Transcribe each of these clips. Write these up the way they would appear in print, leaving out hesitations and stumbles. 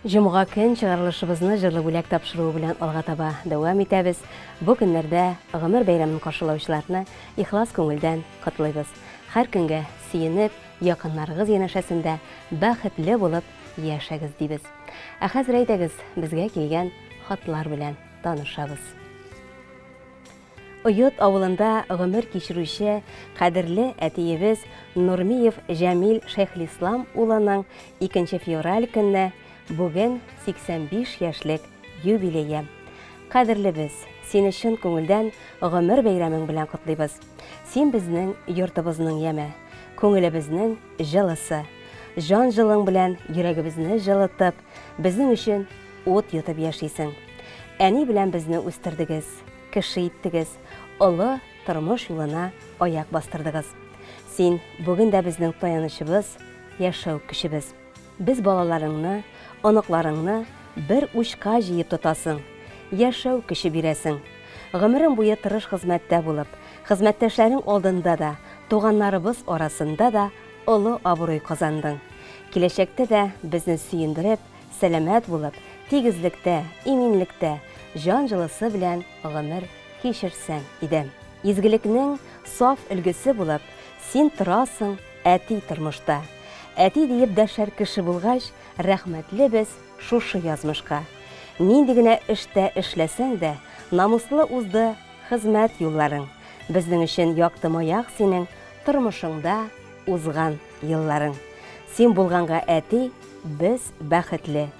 Җомга көн чыгарылышыбызны җырлы бүләк тапшыруы белән алга таба дәвам итәбез. Бу көннәрдә гомер бәйрәмен каршылаучыларны ихлас күңелдән котлыйбыз. Һәр көнгә сөенеп, якыннарыгыз янәшәсендә бәхетле булып яшәгез дибез. Ә хәзер әйдәгез, безгә килгән хатлар белән танышабыз. Оет авылында гомер кичерүче кадерле әтиебез Нурмиев Җәмил Шәйхлислам улының икенче февраль көнне, бүген 85 яшьлек юбилее. Кадерлебез, сине чын күңелдән гомер бәйрәмең белән котлыйбыз. Син безнең йортыбызның яме, күңелебезнең җылысы. Җан җылың белән йөрәгебезне җылытып, безнең өчен ут йотып яшисең. Әни белән безне үстердегез. Кеше иттегез, олы тормыш юлына аяк бастырдыгыз. Син бүген дә безнең таянычыбыз, яшәү көчебез. Без балаларыңны, оныкларыңны бер учка җыеп тотасың, яшәү көче бирәсең. Гомерең буе тырыш хезмәттә булып, хезмәттәшләрең алдында да, туганнарыбыз арасында да олы абруй казандың. Киләчәктә дә безне сөендереп, Сәламәт булып, тигезлектә, иминлектә, җан җылысы белән гомер кичерсәң иде. Изгелекнең саф өлгесе булып, син торасың, әти, тормышта. Әти диеп дәшәр кеше булгач, рәхмәтле без шушы язмышка. Нинди генә эштә эшләсәң дә, намуслы узды хезмәт юлларың. Безнең өчен якты маяк синең тормышыңда узган елларың. Син булганга, әти, без бәхетле.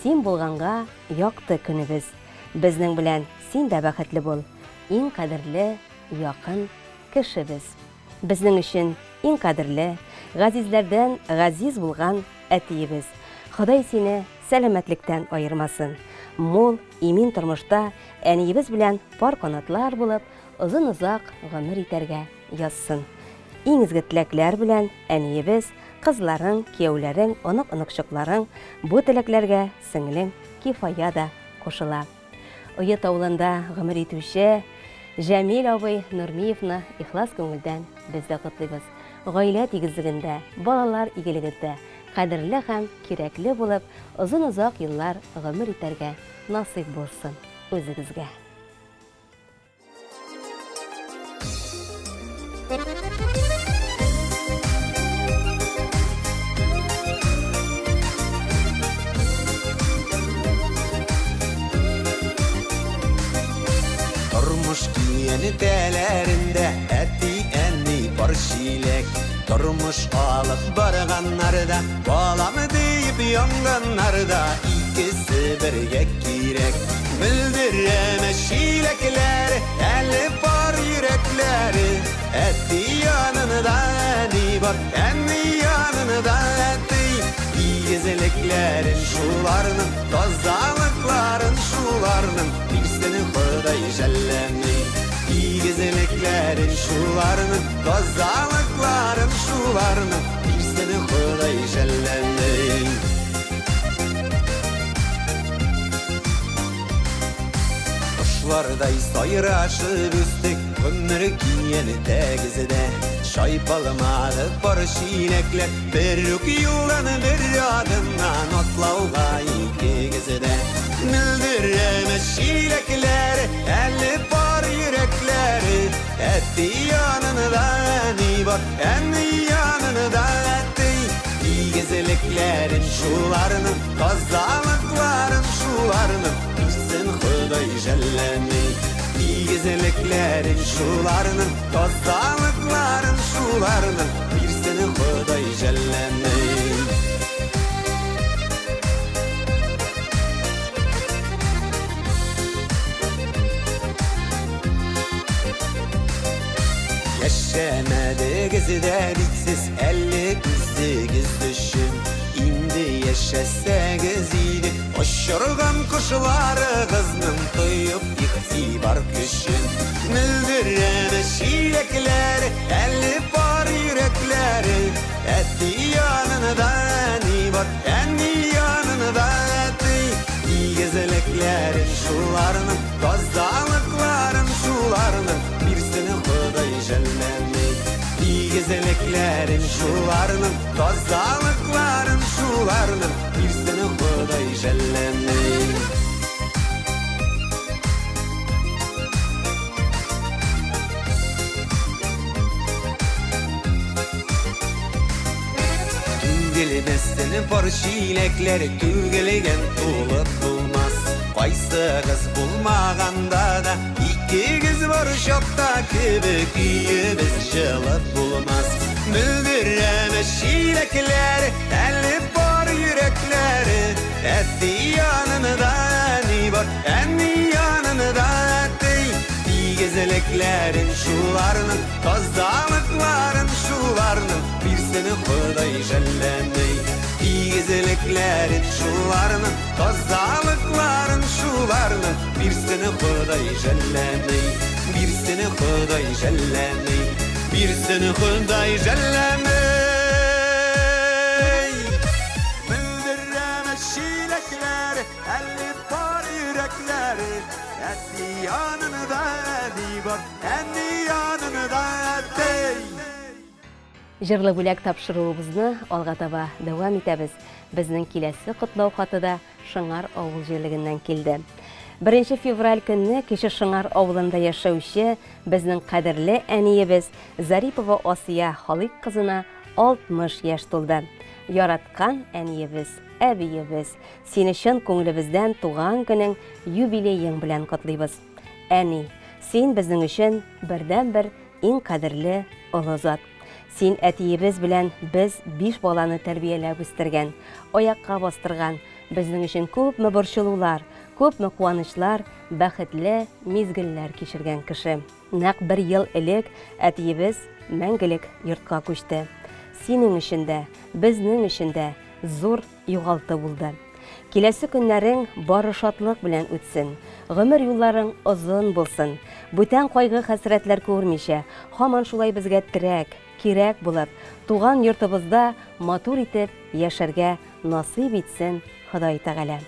Син булганга якты көнебез. Безнең белән син дә бәхетле бул, иң кадерле, якын кешебез. Безнең өчен иң кадерле, газизләрдән газиз булган әтиебез. Ходай сине сәламәтлектән аермасын. Мул, имин тормышта әниебез белән пар канатлар булып, озын-озак гомер итәргә язсын. Иң изге теләкләр белән, әниебез, кызларың, кияүләрең, онык-оныкчыкларың, бу теләкләргә сеңлең Кифая да кушыла. Оет авылында гомер итүче Җәмил абый Нурмиевны ихлас күңелдән без дә котлыйбыз. Гаилә тигезлегендә, балалар игелегендә кадерле һәм кирәкле булып, озын-озак еллар гомер итәргә насыйп булсын үзегезгә. Тормыш киянтәләрендә әти-әни пар чиләк. Тормыш алып барганнарда, балам диеп янганнарда икесе бергә кирәк. Мөлдерәмә чиләкләр, әле пар йөрәкләре. Әти янында әни бар, әни янында әти. Игезлекләрен шуларның, тазалыкларын шуларның, бирсен Ходай жәлләми. Игезлекләрен шуларның, тазалыкларын шуларның, бирсен Ходай жәлләми. Кошлардай сайрашып үстек, гомер киен тәгездә. Чайпалмады пар чиләкләр, бер үк юлдан бер адымнан атлауга икегездә. Мөлдерәмә чиләкләр, әле пар йөрәкләре. Әти янында әни бар, әни янында әти. Игезлекләрен шуларның, тазалыкларын шуларның, бирсен Ходай жәлләми. Игезлекләрен шуларның, тазалыкларын шуларның, бирсен Ходай жәлләми. Яшәмәдегез дә бит сез әле үзегез өчен. Инде яшәсәгез иде, очырган кошларыгызның тоеп игътибар көчен. Мөлдерәмә чиләкләре, әле пар йөрәкләре. Әти янында әни бар, әни янында әти. Игезлекләрен шуларның, тазалыкларын шуларның, бирсен Ходай жәлләми. Игезлекләрен шуларның, тазалыкларын шуларның, бирсен Ходай жәлләми. Берсен пар чиләкләр түгелгән тулып булмас. Кайсыгыз булмаганда да, икегез бар чакта кебек өебез җылып булмас. Мөлдерәмә чиләкләр, әле бар йөрәкләре. Әти янында әни бар, әни янында әти. Тигезлекләрен шуларның, тазалыкларын шуларның, бирсен Ходай жәлләмәй. Тигезлекләрен шуларның, тазалыкларын шуларның, бирсен Ходай жәлләмәй. Бирсен Ходай жәлләмәй. Бирсен Ходай жәлләмәй. Мөлдерәмә чиләкләр, әле бар йөрәкләре. Әти янында әни бар, әни янында әти. Җырлы бүләк тапшыруыбызны алга таба дәвам итәбез. Безнең киләсе котлау хаты да Шыңар авыл җирлегеннән килде. 1 февраль көнне Кече Шыңар авылында яшәүче безнең кадерле әниебез Зарипова Асия Халыйк кызына 60 яшь тулды. Яраткан әниебез, әбиебез, сине чын күңелебездән туган көнең, юбилеең белән котлыйбыз. Әни, син безнең өчен бердәнбер иң кадерле олы зат. Син әтиебез белән без биш баланы тәрбияләп үстергән, аякка бастырган, безнең өчен күпме борчылулар, күпме куанычлар, бәхетле мизгелләр кичергән кеше. Нәкъ бер ел элек әтиебез мәңгелек йортка күчте. Синең өчен дә, безнең өчен дә зур югалту булды. Киләсе көннәрең бары шатлык белән үтсен, гомер юлларың озын булсын. Бүтән кайгы-хәсрәтләр күрмичә, һаман шулай безгә терәк, кирәк булып, туган йортыбызда матур итеп яшәргә насыйп итсен Ходай Тәгалә.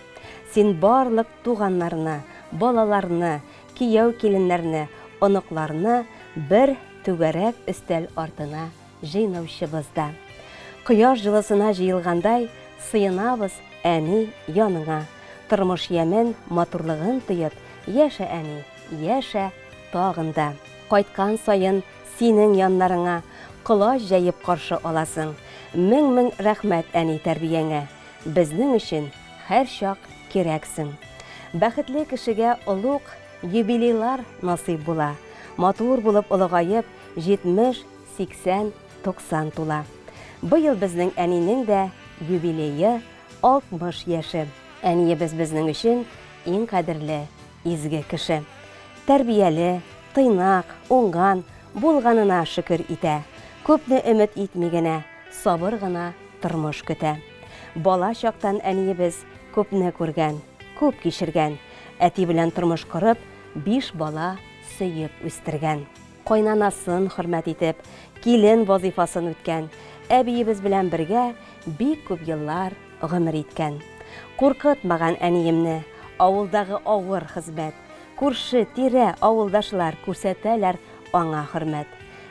Син барлык туганнарны, балаларны, кияү-киленнәрне, оныкларны бер түгәрәк өстәл артына җыйнаучыбыз да. Кояш җылысына җыелгандай сыенабыз, әни, яныңа. Тормыш ямен, матурлыгын тоеп, яшә, әни, яшә тагын да. Кайткан саен синең яннарыңа колач җәеп каршы аласың. Мең-мең рәхмәт, әни, тәрбияңә. Безнең өчен һәрчак кирәксең. Бәхетле кешегә олуг юбилейлар насыйп була. Матур булып олыгаеп, 70, 80, 90 тула. Быел безнең әнинең дә юбилее, 60 яше. Әниебез безнең өчен иң кадерле, изге кеше. Тәрбияле, тыйнак, уңган, булганына шөкер итә. Күпне өмет итми генә, сабыр гына тормыш көтә. Бала чактан әниебез күпне күргән, күп кичергән. Әти белән тормыш корып, биш бала сөеп үстергән. Кайнанасын хөрмәт итеп, килен вазыйфасын үткән, әбиебез белән бергә бик күп еллар гомер иткән. Куркытмаган әниемне авылдагы авыр хезмәт, күрше, тирә авылдашлар күрсәтәләр аңа хөрмәт.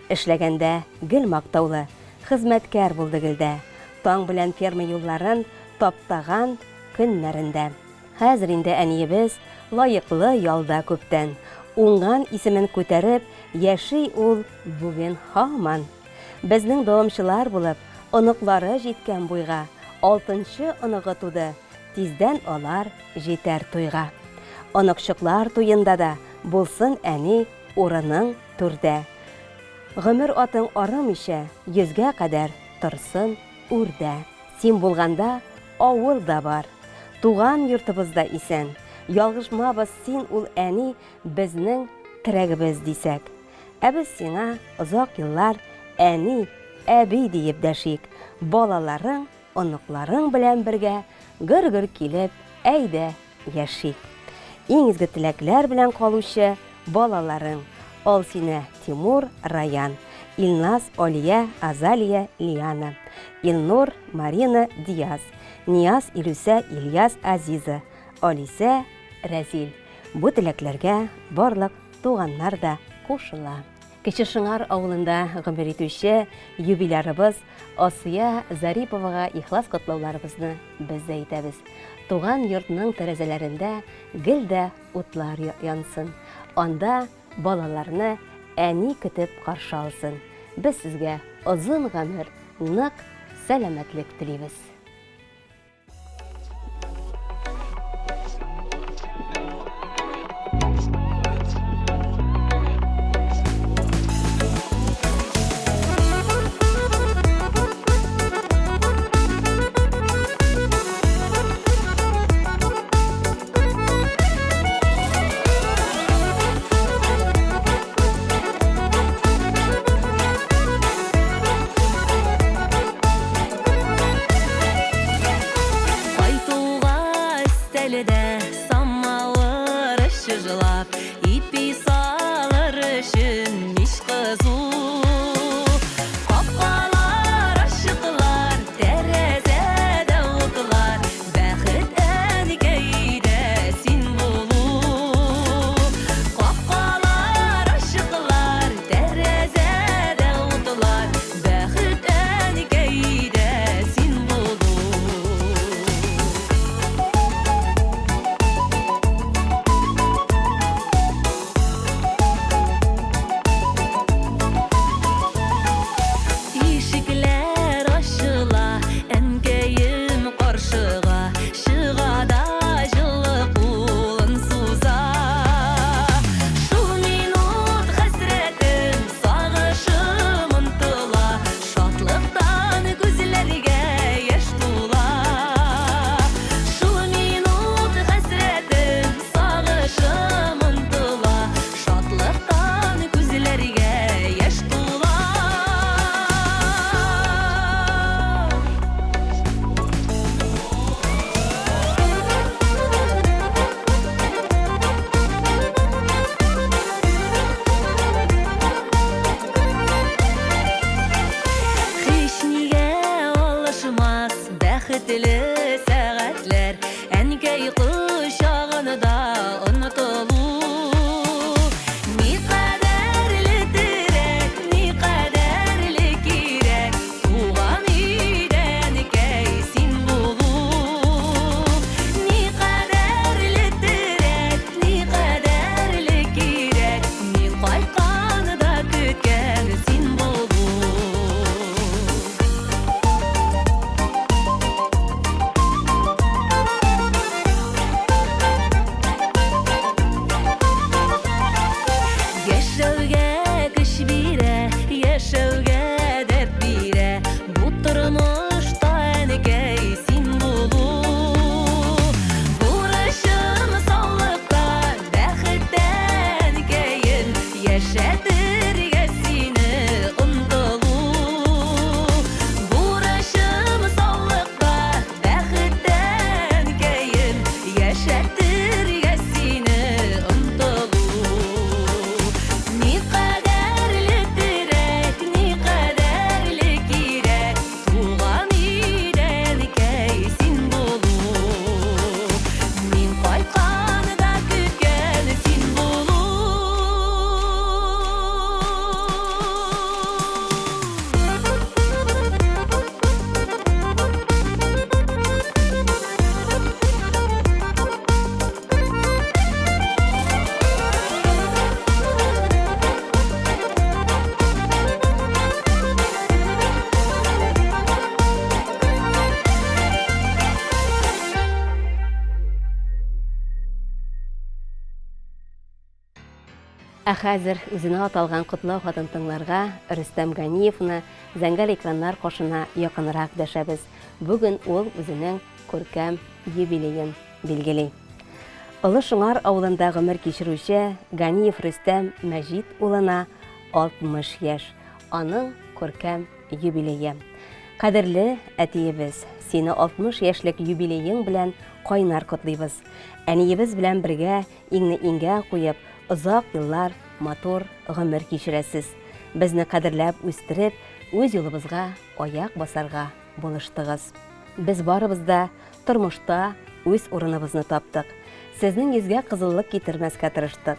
Эшләгәндә гел мактаулы, хезмәткәр булды гел дә. Таң белән ферма юлларын таптаган көннәрендә. Хәзер инде әниебез лаеклы ялда күптән. Уңган исемен күтәреп яши ул бүген һаман. Безнең дәвамчылар булып, оныклары җиткән буйга, алтынчы оныгы туды, тиздән алар җитәр туйга. Оныкчыклар туенда да булсын әни урының түрдә. Гомер атың арымыйча йөзгә кадәр торсын үрдә. Син булганда авыл да бар. Туган йортыбыз да исән. Ялгышмабыз, син ул әни безнең терәгебез дисәк. Ә без сиңа озак еллар әни, әби диеп дәшик. Балаларың, оныкларың белән бергә гөр-гөр килеп, әйдә, яшик. Иң изге теләкләр белән калучы балаларың, Алсинә, Тимур, Раян, Илназ, Алия, Азалия, Лиана, Илнур, Марина, Диаз, Нияз, Илүсә, Ильяс, Азиза, Алисә, Рәзил. Бу теләкләргә барлык туганнар да кушыла. Кече Шыңар авылында гомер итүче юбилярыбыз Асия Зариповага ихлас котлауларыбызны без дә әйтәбез. Туган йортның тәрәзәләрендә гел дә утлар янсын. Анда балаларны әни көтеп каршы алсын. Без сезгә озын гомер, нык сәламәтлек телибез. Өстәлдә самавыр чыжлап, ипи салыр өчен мич кызу. Капкалар ачыклар, тәрәзәдә утлар, бәхет әнкәйдә син булу. Капкалар ачыклар, тәрәзәдә утлар, бәхет әнкәйдә син булу. Ишекләр ачыла, әнкәем каршыга чыга да җылы кулын суза. Шул минут хәсрәтем, сагышым онтыла, шатлыктан күзләргә яшь тула. Шул минут хәсрәтем, сагышым онтыла, шатлыктан күзләргә яшь тула. Һич нигә алышмас бәхетле сәгатьләр, әнкәй кочагында онытылу. Ни кадәрле терәк, ни кадәрле кирәк, туган өйдә әнкәй син булу. Ни кадәрле терәк, ни кадәрле кирәк, мин кайтканда көткән син булу. Яшәүгә көч бирә, яшәүгә дәрт бирә, бу тормышта әнкәй син булу. Бурычым саулыкта, бәхеттә әнкәем, яшәтергә сине омтылу. Бурычым саулыкта, бәхеттә әнкәем, яшәтергә сине омтылу. Ни кадәрле терәк, ни кадәрле кирәк, туган өйдә әнкәй син булу. Мин кайтканда көткән син булу. Ә хәзер үзенә аталган котлау хатын тыңларга Рөстәм Ганиевны зәңгәр экраннар каршына якынрак дәшәбез. Бүген ул үзенең күркәм юбилеен билгели. Олы Шыңар авылында гомер кичерүче Ганиев Рөстәм Мәҗит улына 60 яшь. Аның күркәм юбилее. Кадерле әтиебез, сине 60 яшьлек юбилеең белән кайнар котлыйбыз. Әниебез белән бергә иңне иңгә куеп, озак еллар матур гомер кичерәсез. Безне кадерләп үстереп, үз юлыбызга аяк басарга булыштыгыз. Без барыбыз да тормышта үз урыныбызны таптык. Сезнең йөзгә кызыллык китермәскә тырыштык.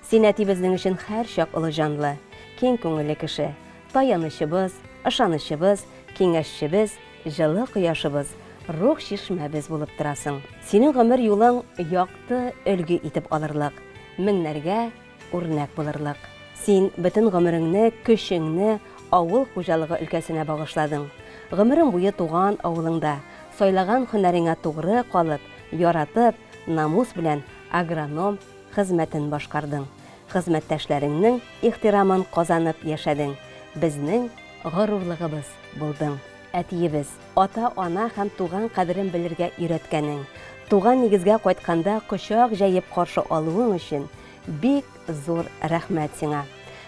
Син әти безнең өчен һәрчак олы җанлы, киң күңелле кеше, таянычыбыз, ышанычыбыз, киңәшчебез, җылы кояшыбыз, рух чишмәбез булып торасың. Синең гомер юлың якты өлге итеп алырлык, меңнәргә үрнәк булырлык. Син бөтен гомереңне, көчеңне авыл хуҗалыгы өлкәсенә багышладың. Гомерең буе туган авылыңда, сайлаган һөнәреңә тугры калып, яратып, намус белән агроном хезмәтен башкардың. Хезмәттәшләреңнең ихтирамын казанып яшәдең. Безнең горурлыгыбыз булдың. Әтиебез, ата-ана һәм туган кадерен белергә өйрәткәнең, туган нигезгә кайтканда кочак җәеп каршы алуың өчен бик зур рәхмәт сиңа.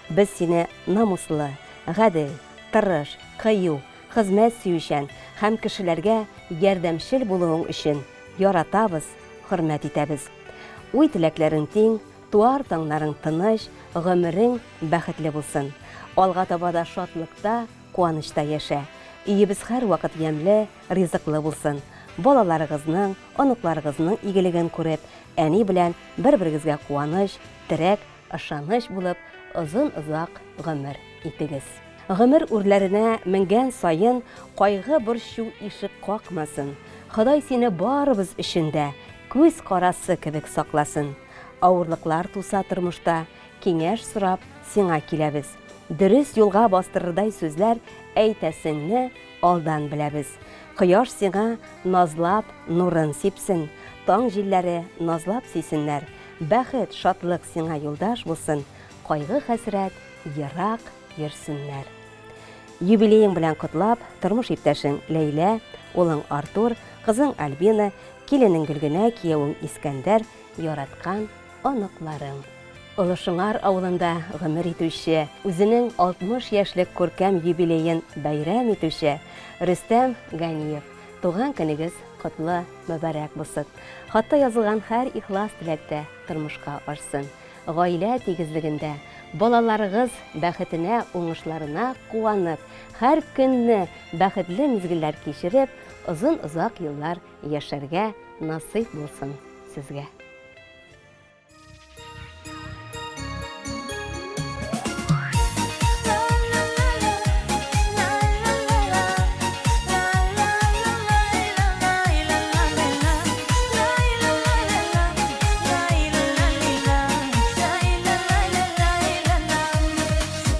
Без сине намуслы, гадел, тырыш, кыю, хезмәт сөючән һәм кешеләргә ярдәмчел булуың өчен яратабыз, хөрмәт итәбез. Уй-теләкләрең тиң, туар таңнарың тыныч, гомерең бәхетле булсын. Алга таба да шатлыкта, куанычта яшә. Өебез һәрвакыт ямьле, ризыклы булсын. Балаларыгызның, оныкларыгызның игелеген күреп, әни белән бер-берегезгә куаныч, терәк, ышаныч булып, озын-озак гомер итегез. Гомер үрләренә менгән саен кайгы-борчу ишек какмасын. Ходай сине барыбыз өчен дә күз карасы кебек сакласын. Авырлыклар туса тормышта, киңәш сорап, сиңа киләбез. Дөрес юлга бастырырдай сүзләр әйтәсеңне алдан беләбез. Кояш сиңа назлап нурын сипсен, таң җилләре назлап сөйсеннәр. Бәхет, шатлык сиңа юлдаш булсын, кайгы-хәсрәт ерак йөрсеннәр. Юбилеең белән котлап, тормыш иптәшең Ләйлә, улың Артур, кызың Альбина, киленең Гөлгенә, киявең Искәндәр, яраткан оныкларың. Олы Шыңар авылында гомер итүче, үзенең 60 яшьлек күркәм юбилеен бәйрәм итүче Рөстәм Ганиев, туган көнегез котлы, мөбарәк булсын! Хатта язылган һәр ихлас теләк тә тормышка ашсын. Гаилә тигезлегендә, балаларыгыз бәхетенә, уңышларына куанып, һәр көнне бәхетле мизгелләр кичереп, озын-озак еллар яшәргә насыйп булсын сезгә!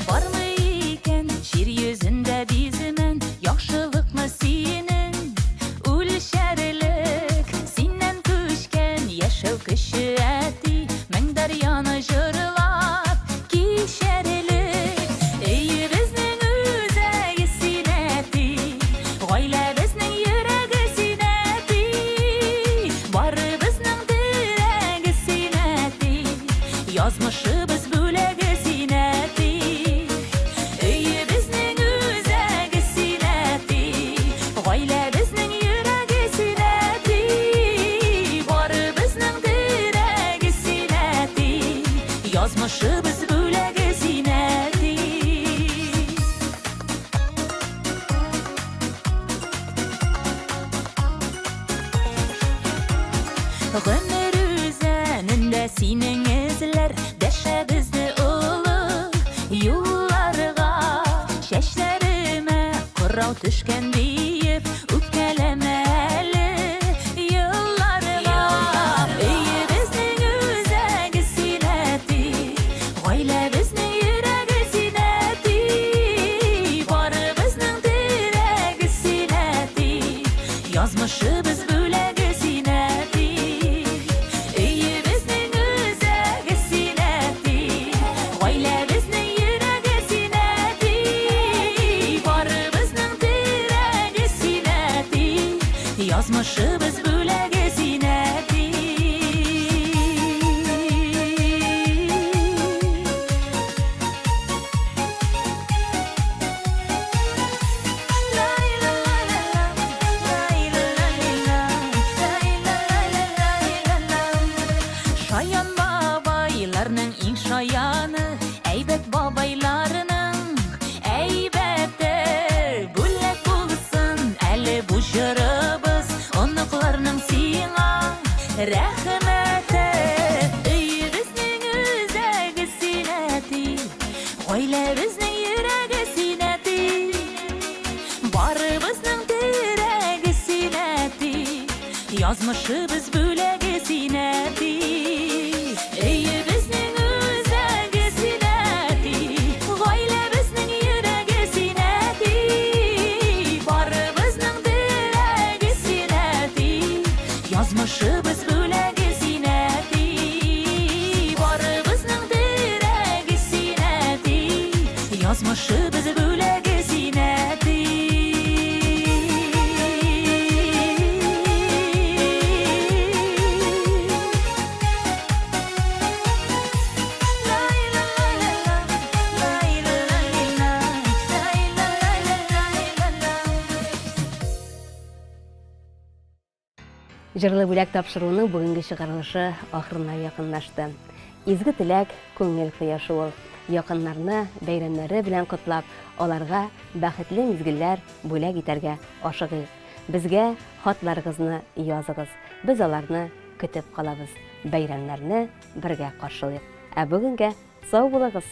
Бармы икән җир йөзендә биземән яхшылыкны синең Үлчәрлек синнән күчкән яшәү көче, әти, мең дәрьяны җырлап кичәрлек. Өебезнең үзәге син, әти, гаиләбезнең йөрәге син, әти, барыбызның терәге син, әти, язмышыбыз бүләге син, әти. Өебезнең үзәге син, әти, Гаиләбезнең йөрәге син, әти, барыбызның терәге син, әти, язмышыбыз бүләге син, әти. Гомер үзәнендә синең эзләр дәшә безне олы юлларга. Чәчләремә кырау төшкән диеп, үпкәләмә әле елларга. Өебезнең үзәге син, әти, гаиләбезнең йөрәге син, әти, барыбызның терәге син, әти, язмышыбыз бүләге син, әти. Өебезнең үзәге син, әти, гаиләбезнең йөрәге син, әти, барыбызның терәге син, әти, язмышыбыз бүләге син, әти. Шаян бабайларның иң шаяны, әйбәт бабайларның әйбәте. Бүләк булсын әле бу җырыбыз, оныкларның сиңа рәхмәте. Өебезнең үзәге син, әти, Гаиләбезнең йөрәге син, әти, барыбызның терәге син, әти, язмышыбыз бүләге син, әти. Өебезнең үзәге син, әти, гаиләбезнең йөрәге син, әти, барыбызның терәге син, әти, язмышыбыз бүләге син, әти. Барыбызның терәге син, әти, язмышыбыз бүләге син, әти. Җырлы бүләк тапшыруының бүгенге чыгарылышы ахырына якынлашты. Изге теләк, күңел кояшы ул. Якыннарны бәйрәмнәре белән котлап, аларга бәхетле мизгелләр бүләк итәргә ашыгыйк. Безгә хатларыгызны языгыз. Без аларны көтеп калабыз. Бәйрәмнәрне бергә каршылыйк. Ә бүгенгә сау булыгыз!